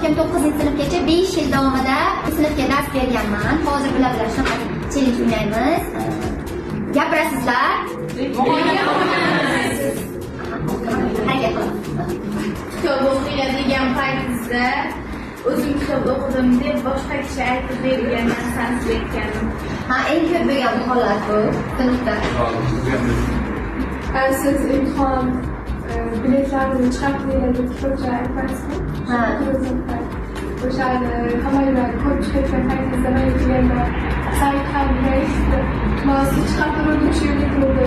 Ukam 9-sinfgacha 5 yil davomida sinfga dars berganman. Hozir bular bilan shunaqa challenge o'ynaymiz. Gapirasizlar. Harakat qilamiz. Kitob o'qiydigan paytingizda o'zim kitob o'qidim deb boshqa kishi aytib bergan narsani sizga aytganim. Ha, eng ko'p bo'lgan holat bu sinfda. Siz imtihon biletlarini chiqarib deb kitobcha aytmaysizmi? Ha. O'shani hammalar ko'p chiqayotgan paytingizda man kelganda sayt ham man siz chiqarib turuvdim, shu yerga turdi.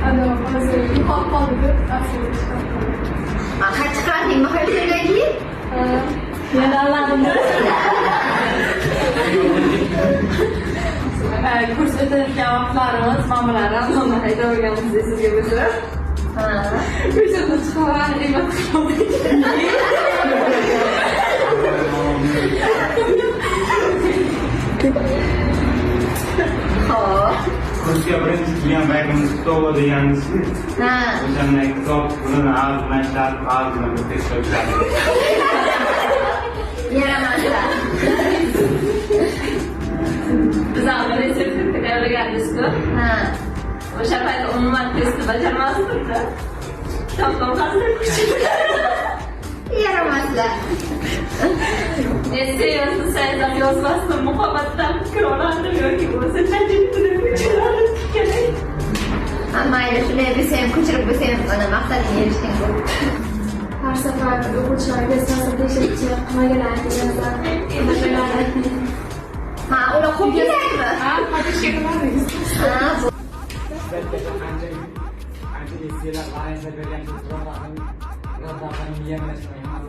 Ana hozir yo'qolib qoldi deb aslida chiqarib turdim. Ha, chiqardingmi o'shandan keyin? Men anladim. Kurs o'tayotgan vaqtlarimiz man bilan randonni haydab olganimiz esingizga bo'lsa. Ha. O'shanda chiqaman, emas. Xo'p. Kursga birinchi kelgan paytimiz kitob deganmiz-ku. Ha. O'shanda kitob pulini az bilan ishlatib, az bilan bitta kitob ishlatdik. Yaramaslar. Bizani retsept tayyorlaganmiz-ku. Ha. O'sha payt umuman testni bajarmasdim-da. Kitobdan qasddan ko'chirdim. Yaramaslar. Esse yozsangiz ham yozmasdim, muhabbatdan fikr olardim yoki bo'lmasa ChatGPTdan ko'chirardim kerak. Ha, mayli, shunday bo'lsa ham, ko'chirib bo'lsa ham, mana maqsadingga erishding bu. Har safar o'quvchilarga siyosat tekshiruvchi qilmagan aytganlar, qilmagan aytmaydi. Ha, ular qo'yib keladimi? Ha, поддержка qiladingiz. Ha, bu Ancha ancha esselar variantlar bergansiz, birortasini miyamda ishlamayman.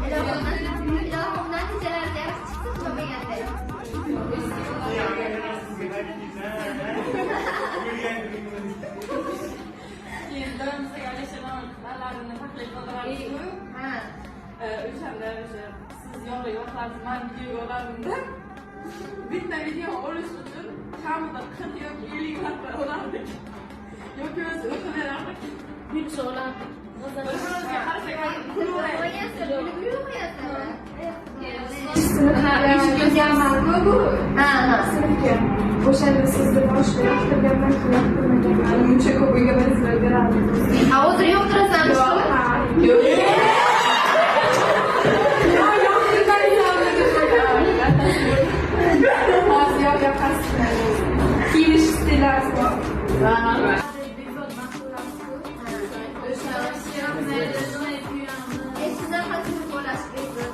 Ilohim, natijalar yaxshi chiqsin bo'lmaganda. Keyin birimizga Alisherlarni tahlil qildirardik-ku. Ha. O'shanda o'sha siz yog'li vaqtlaringiz man videoga olardimda. Bitta video olish uchun kamida 40 yoki 50 marta olardik. Yoki o'zi o'qiverardik. Kulsa olardik. Bir-birimizga qarasak kulaverardik. Qo'yasizlar, kulib kulib qo'yasizlar. Ha, kirganman-ku bu Ha, ha. sinfga. O'shanda sizni boshida yoqtirganman, keyin yoqtirmaganman. Uncha ko'p o'ylamasizlar berardim. Ha, hozir yoqtirasanmi? Yo'q, ha. Yo'q. Yo'q, yoqtirmaysan deb. Hozir yo'q, yoqasizlar. Kiyinish stillari bor. O'sha Shunaqa sinf bo'lasiz, Bekzod.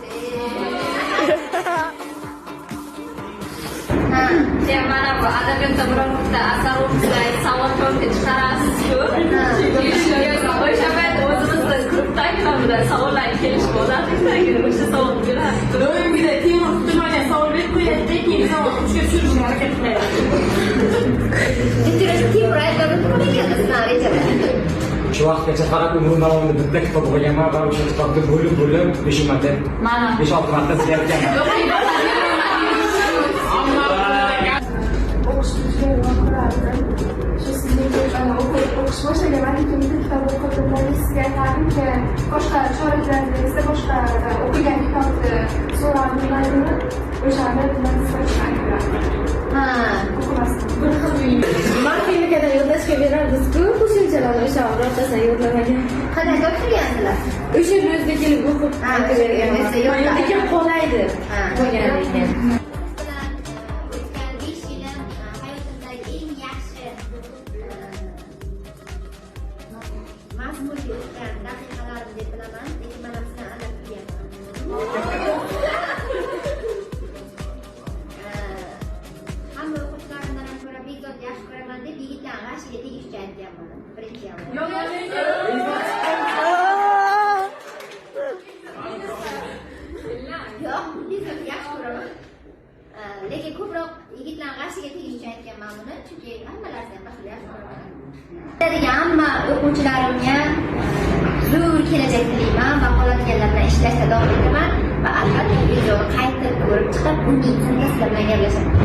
Ha. Keyin mana bu adabiyotda biror bitta asar o'qisak, savol javobga chiqarasiz-ku. O'sha payt o'zimizni guruhdagilar bilan savollar kelishib olardik-da, o'sha savol berardik. Doimgidek Temur kutilmagan savol berib qo'yadi, keyin biz uni kuchga tushirishga harakat qiladi. Timur aytgan nima sizlar rejada? Shu vaqtgacha faqat umrim davomida bitta kitob o'qiganman va o'sha kitobni bo'lib-bo'lib 5 marta, Mana. 5-6 marta sizga aytganman. O'qishni juda yomon ko'rardim. Shu sizga ana o'qish boshlaganman, lekin bitta kitob o'qidim. Man sizga aytardimki, boshqa choraklarda esa boshqa o'qigan kitobni so'rardim uni. O'shani man sizga aytardim. Ha. O'qimasdim. Bir xil Matematikada yodlashga berardiz-ku, qo'shimchalarni o'sha birortasini yodlamagan. Qanday topshirgansizlar? O'sha o'zida kelib o'qib Ha, aytib o'sha berganman. o'zida yodlab. Lekin qolaydi Ha. bo'lgan ekan. Bilan o'tgan 5 yilim hayotimdagi eng yaxshi mazmunli o'tgan daqiqalarim deb bilaman, lekin mana sizdan aldab kelganman. Hamma o'quvchilarimdan ham ko'ra Bekzodni yaxshi ko'raman deb yigitlarni g'ashiga tegishcha aytganman. Birinchi yomon. Yo'q, Bekzodni yaxshi ko'raman. Lekin ko'proq yigitlarni g'ashiga tegishcha aytganman buni, chunki hammalarini ham bir xil yaxshi ko'raman. Degan hamma o'quvchilarimga zo'r kelajak tilayman va qoladiganlar bilan ishlashda davom etaman va albatta videoni qayta ko'rib chiqib, uning sizlar bilan gaplashaman.